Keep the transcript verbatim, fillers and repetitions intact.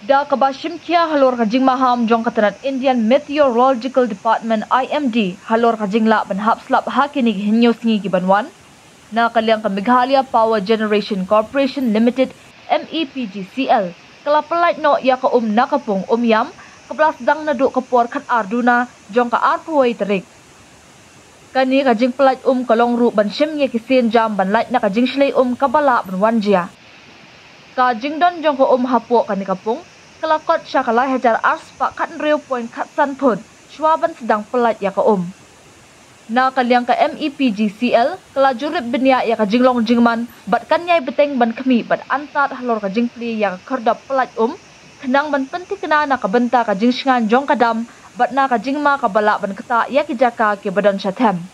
Da kaba shimkhia halor ka jingmaham jong ka tnat Indian Meteorological Department, I M D, halor ka jinglah ban hap slap ha kine ki hynñiew sngi ki ban wan, na ka liang ka Meghalaya Power Generation Corporation Limited, M E P G C L, ka la pyllait noh ïa ka um na ka pung Umiam, kaba la sdang naduh ka por khatar duna jong ka arphew wei tarik. Kane ka jingpyllait um ka long ruh ban shim ïa ki sienjam ban lait na ka jingshlei um kaba lah ban wan jia. Ka jingdon jong ka um hapoh kane ka pung ka la kot sha ka lai hajar arspah khathynriew point khatsan phut shwa ban sdang pyllait ïa ka um. Na ka liang ka M E P G C L, ka la jurip bniah ïa ka jinglong jingman bad kan ïai bteng ban khmih bad antad halor ka jingplie ïa ka khyrdop pyllait um, khnang ban pynthikna na ka bynta ka jingshngaiñ jong ka dam bad na ka jingma kaba lah ban ktah ïa ki jaka kiba don shathem.